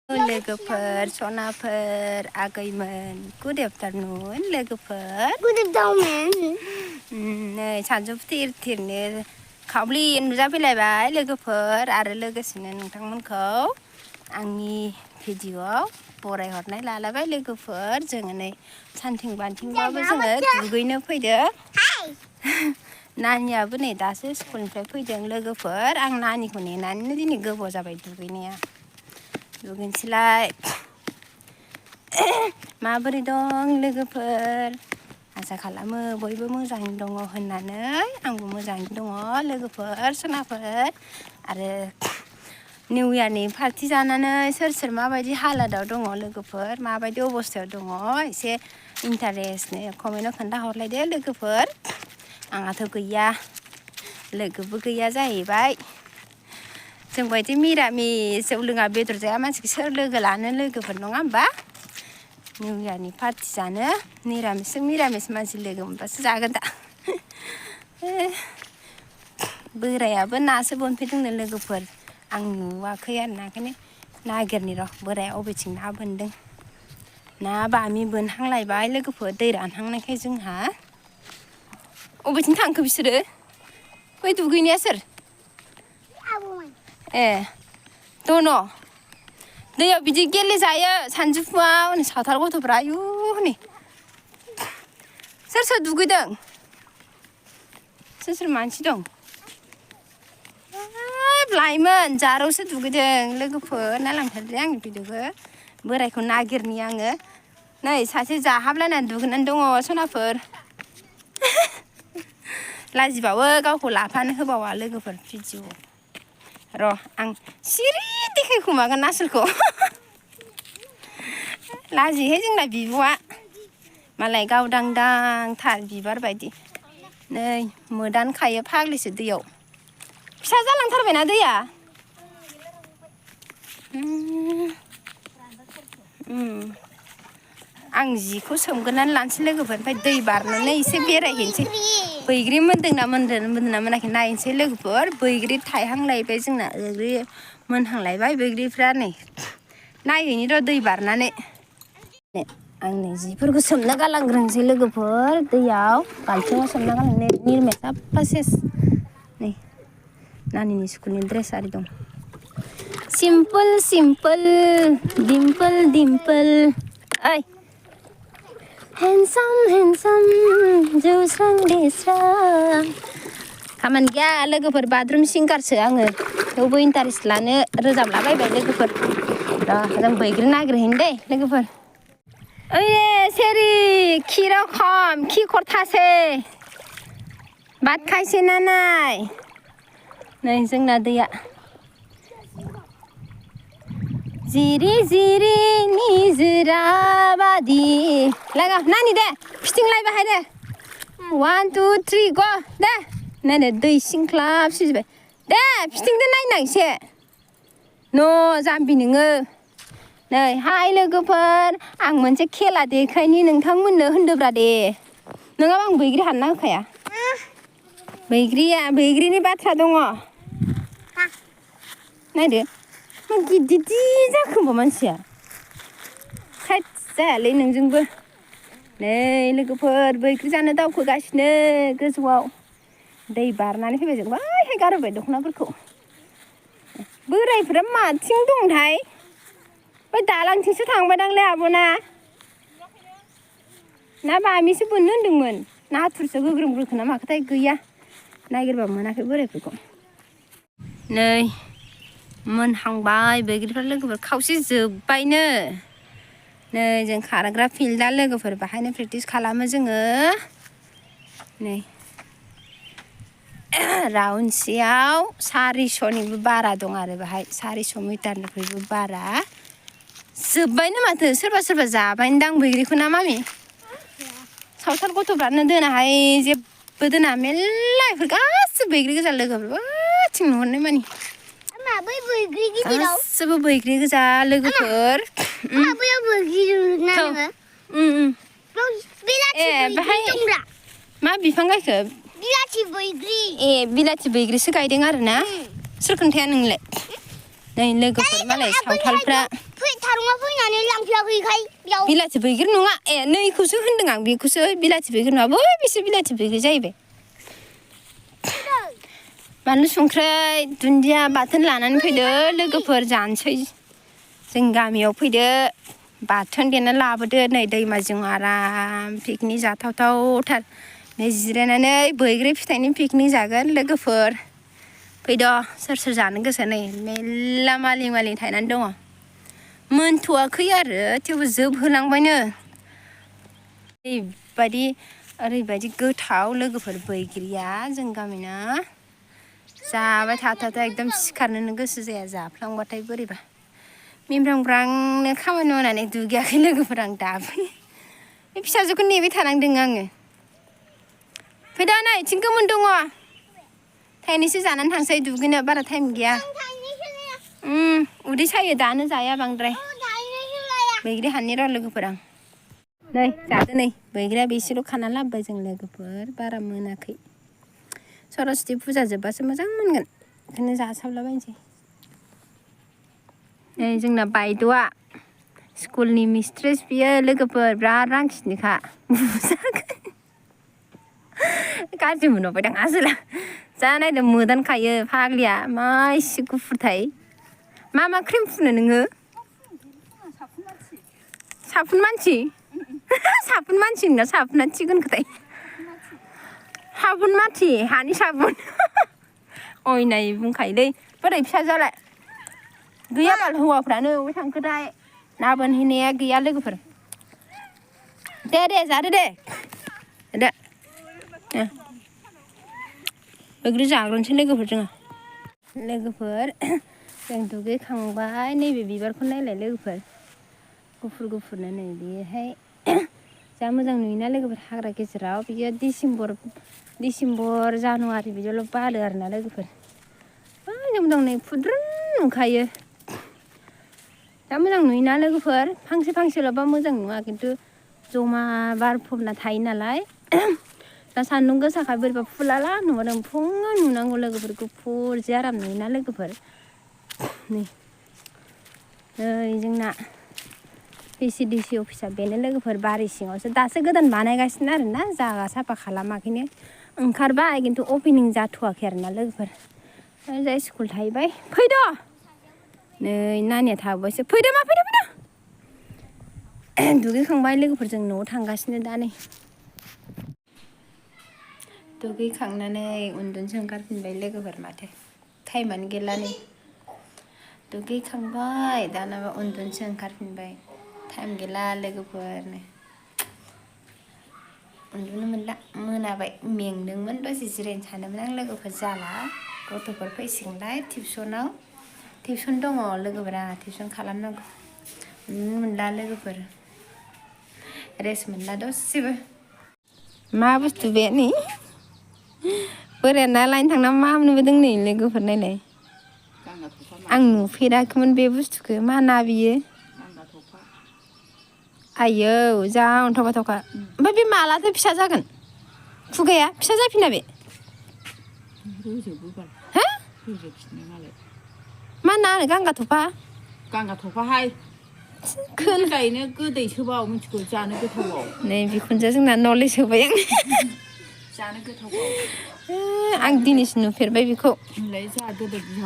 लोगोफोर सनाफोर आगैमोन good afternoon लोगोफोर good afternoon नै सानजौफु थिरनो खावब्लि नुजाफैलायबाय लोगोफोर आरो लोगोसेनो नोंथांमोनखौ आंनि भिडिअआव बरायहरनाय लालाबाय लोगोफोर जोङो नै सानथिं बानथिंबाबो जोङो दुगैनो फैदों नानियाबो नै दासो स्कुलनिफ्राय फैदों लोगोफोर आं नानिखौ नेनानैनो दिनै गोबाव जाबाय दुगैनाया दुगैनोसैलाय माबोरै दं लोगोफोर आसा खालामो बयबो मोजाङैनो दङ होननानै आंबो मोजाङैनो दङ लोगोफोर सनाफोर आरो निउ इयारनि पार्टि जानानै सोर सोर माबायदि हालोदाव दङ लोगोफोर माबायदि अबस्थायाव दङ एसे इन्टारेस्टनो कमेन्टआव खोन्थाहरलायदो लोगोफोर आंहाथ' गैया लोगोबो गैया जाहैबाय जोंबायदि मिरामिस जौ लोङा बेदर जाया मानसिखौ सोर लोगो लानो लोगोफोर नङा होमबा निउ इयारनि पार्टि जानो मिरामिस मानसि लोगो मोनबासो जागोन दा बोरायाबो नासो बोनफैदोंनो लोगोफोर आं नुवाखै आरो ना ओंखायनो नागिरनि र' बोराया अबेथिं ना बोनदों ना बामि बोनहांलायबाय लोगोफोर दै रानहांनायखाय जोंहा अबेथिं थांखो बिसोरो बै दुगैनाया सोर ए दन' दैयाव बिदि गेलेजायो सानजौफुआव नै सावथाल गथ'फ्रा आयु नै सोर सोर दुगैदों सोर सोर मानसि दं लाइमोन जारौसो दुगैदों लोगोफोर नायलांथारदो आंनि भिडिअखौ बोरायखौ नागिरनि आङो नै सासे जाहाबलायनानै दुगैनानै दङ सनाफोर लाजिबावो गावखौ लाफानो होबावा लोगोफोर भिडिअ र' आं सिरि देखायखोमागोन आसोलखौ लाजियोहाय जोंना बिब'आ मालाय गावदांदां थार बिबार बायदि नै मोदान खायो फाग्लिसो दैयाव फिसा जालांथारबायना दैया आं जिखौ सोमगोरनानै लानोसै लोगोफोर ओमफ्राय दै बारनानै एसे बेरायहैनोसै बैग्रि मोनदोंना मोनाखै नायनोसै लोगोफोर बैग्रि थायहांलायबाय जोंना बैग्रि मोनहांलायबाय बैग्रिफ्रा नै नायहैनि र' दै बारनानै आं नै जिफोरखौ सोमना गालांग्रोनोसै लोगोफोर दैयाव बाल्थिङाव सोमना गालांनो निरमाया साफा सेस नै नानिनि स्कुलनि ड्रेस आरि दं सिम्पोल सिम्पोल डिम्पोल डिम्पोल ओइ हेन्डसाम हेन्डसाम जौस्रां देस्रां खामानि गैया लोगोफोर बाथरुम सिंगारसो आङो थेवबो इन्टारेस्ट लानो रोजाबलाबायबाय लोगोफोर र' जों बैग्रि नागिरहैनो दे लोगोफोर ओइ सेरि खिराव खम खि खरथासे बात खायसे ना नाय नै जोंना दैया जिरि जिरि निजोरा बादि लागा नानि दे फिथिंलाय बाहाय दे 1 2 3 ग दे नायनो दै सिंख्लाब सिजोबबाय दे फिथिंदो नायनां एसे न' जाम्बि नोङो नै हाय लोगोफोर आं मोनसे खेला देखायनि नोंथांमोननो होनदोब्रा दे नङाबा आं बैग्रि हानना होखाया बैग्रिनि बाथ्रा दङ नायदो मा गिदिर जाखो होमबा मानसिया खायद जायालै नोंजोंबो नै लोगोफोर बैग्रि जानो दावखोगासिनो गोजौआव दै बारनानै फैबाय जों बैहाय गारबोबाय दख'नाफोरखौ बोरायफोरा माथिं दंथाय बै दालांथिंसो थांबायदांलै आब'ना ना बामिसो बोननो होनदोंमोन नाथुरसो गोग्रोमग्रोखो ना माखोथाय गैया नागिरबा मोनाखै बोरायफोरखौ नै मोनहांबाय बैग्रिफ्रा लोगोफोर खावसे जोब्बायनो नै जों खारग्रा फिल्डआ लोगोफोर बाहायनो प्रेक्टिस खालामो जोङो नै राउन्डसेयाव 400निबो बारा दं आरो बाहाय 400 मिटारनिख्रुइबो बारा जोब्बायनो माथो सोरबा सोरबा जाबायनोदां बैग्रिखौ ना मामि सावथाल गथ'फ्रानो दोनाहाय जेबो दोना मेरला बेफोर गासिबो बैग्रि गोजा लोगोफोर बाथिं नुहरनाय मानि गासिबो बैग्रि गोजा लोगोफोर ए बाहाय मा बिफां गायखो ए बिलाथि बैग्रिसो गायदों आरो ना सोर खोन्थाया नोंलाय नै लोगोफोर मालाय सावथालफ्रा जारुङा फैनानै लांफैयाखैखाय बेयाव बिलाथि बैग्रि नङा नैखौसो होनदों आं बेखौसो बिलाथि बैग्रि नङा बै बिसोर बिलाथि बैग्रि जाहैबाय बानलु संख्रै दुन्दिया बाथोन लानानै फैदो लोगोफोर जानोसै जों गामियाव फैदो बाथोन देना लाबोदो नै दैमा जिं आराम पिकनिक जाथावथावथार नै जिरायनानै बैग्रि फिथाइनि पिकनिक जागोन लोगोफोर फैद' सोर जानो गोसो नै मेल्ला मालिं मालिं थायनानै दङ मोनथ'वाखै आरो थेवबो जोबहोलांबायनो ओरैबायदि गोथाव लोगोफोर बैग्रिया जों गामिना जाबाय थाथावथाव एकदम सिखारनोनो गोसो जाया जाफ्लांबाथाय बोरैबा मिमब्रां खामानि मावनानै दुगैयाखै लोगोफोर आं दाबो बे फिसाजोखौ नेबाय थानांदों आङो फैदा नै इथिं गोमोन दङ थाइनैसो जानानै थांसै दुगैनो बारा टाइम गैया उदै सायो दानो जाया बांद्राय बैग्रि हाननि र' लोगोफोर आं नै जादो नै बैग्रिया बेसेल' खाना लाबोबाय जों लोगोफोर बारा मोनाखै सरस्वती फुजा जोब्बासो मोजां मोनगोन ओंखायनो जासाबलाबायनोसै नै जोंना बायद'आ स्कुलनि मिस्ट्रेस बियो लोगोफोर बिराद रांखिनिखा गाज्रि मोनबायदां आसोला जा नायदों मोदानखायो फाग्लिया मा इसे गुफुरथाय मा क्रिम फुनो नोङो साफुन मानसि साफुन मानसि नोंना साफुना थिगोनखोथाय साबुन माथि हानि साबुन अयनाय बुंखायोलै बोरै फिसाजोआलाय गैया बाल हौवाफ्रानो अबाय थांखोथाय ना बोनहैनाया गैया लोगोफोर दे जादो दे बैग्रि जाग्रोनोसै लोगोफोर जों दुगैखांबाय नैबे बिबारखौ नायलाय लोगोफोर गुफुरनो नै बेहाय जा मोजां नुयोना लोगोफोर हाग्रा गेजेराव बियो डिसेम्बर जानुवारि बिदिल' बारो आरोना लोगोफोर जों दं नै फुद्रुन नुखायो जा मोजां नुयोना लोगोफोर फांसेल'बा मोजां नुवा खिन्थु जमा बारफबना थायो नालाय दा सान्दुं गोसाखाय बोरैबा फुलाला नुबादों फुङाव नुनांगौ लोगोफोर गुफुर जि आराम नुयोना लोगोफोर नै जोंना डिसि अफिसा बेनो लोगोफोर बारि सिङावसो दासो गोदान बानायगासिनो आरोना जागा साफा खालामाखैनो ओंखारबाय खिन्थु अपेनिं जाथ'वाखै आरोना लोगोफोर जाय स्कुल थाहैबाय फैद' नै नानिया थाबोबायसो फैदो दुगैखांबाय लोगोफोर जों न'आव थांगासिनो दा नै दुगैखांनानै उन्दुनोसो ओंखारफिनबाय लोगोफोर माथो टाइमानो गैला नै दुगैखांबाय दानाबा उन्दुनोसो ओंखारफिनबाय टाइम गैला लोगोफोरनो उन्दुनो मोनला मोनाबाय मेंदोंमोन दसे जिरायनो सानदोंमोन आं लोगोफोर जाला गथ'फोर फैसिगोनलाय टिउसन दङ लोगोफोरा टिउसन खालामनांगौ उन्दुनो मोनला लोगोफोर रेस्ट मोनला दसेबो मा बुस्थु बे नै बोराया ना लायनो थांना मा नुबोदों नै लोगोफोर नायलाय आं नुफेराखैमोन बे बुस्थुखौ मा ना बियो आयौ जा अन्थाव बाथावखा ओमफ्राय बे मालाथो फिसा जागोन खुगाया फिसा जाफिना बे मा ना होनो गांगाथफाहाय खोनायनो गोदैसोबाव मिथिगौ जानो गोथावाव नै बिखुनजोआ जोंना नलेज होबाय आं जानो गोथावाव आं दिनैसो नुफेरबाय बेखौ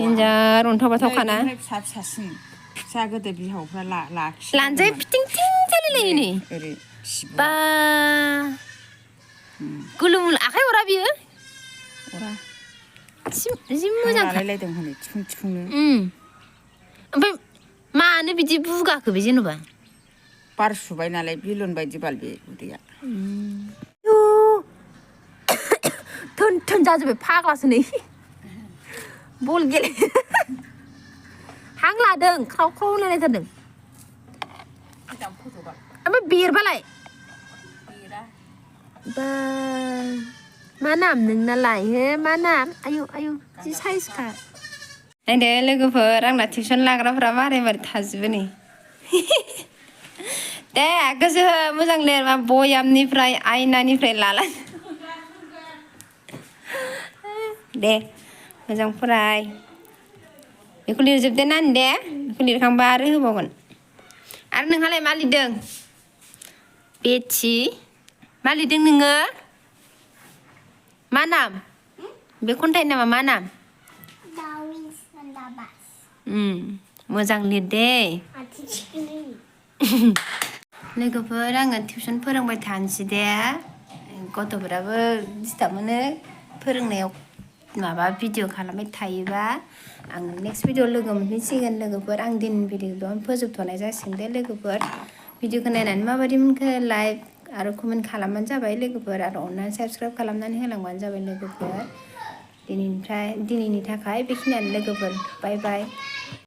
देन्जार अन्थाव बाथावखाना फिसासिन फिसा गोदो बिहावफ्रा लाखि लानजाय फिटिं थिं जालायलायो नै बा गुलुमुल आखाइ अरा बियो अरा जि मोजां लालायलायदों हनै थिफुंनो ओमफ्राय मानो बिदि बुगाखो बे जेनेबा बार सुबाय नालाय बेलुन बायदि बाल बे उदैया थोन जाजोब्बाय फाग्लासो नै बल गेले हां लादों ख्राव ख्राव होनलायथारदों ओमफ्राय बेरबालाय बा मा नाम नोंनालाय मा नाम आयु जि साइजखा नायदो लोगोफोर आंना टिउसन लाग्राफोरा मारै थाजोबो नै दे गोसो मोजां लिर मा बयामनिफ्राय आयनानिफ्राय लाला दे मोजां फराय बेखौ लिरजोबदो नानि दे बेखौ लिरखांबा आरो होबावगोन आरो नोंहालाय मा लिरदों बेथि मा लिरदों नोङो मा नाम बे खन्थाइनि नामा मा नाम मोजां लिर दे लोगोफोर आङो टिउसन फोरोंबाय थानोसै दे गथ'फोराबो डिस्टार्ब मोनो फोरोंनायाव माबा भिडिअ खालामबाय थायोबा आं नेक्स्ट भिडिअ लोगो मोनफिनसिगोन लोगोफोर आं दिनैनि भिडिअखौ फोजोबथ'नाय जासिगोन दे लोगोफोर भिडिअखौ नायनानै माबायदि मोनखो लाइक आरो कमेन्ट खालामबानो जाबाय लोगोफोर आरो अननानै साबस्क्राइब खालामनानै होलांबानो जाबाय लोगोफोर दिनैनि थाखाय बेखिनियानो लोगोफोर बाय बाय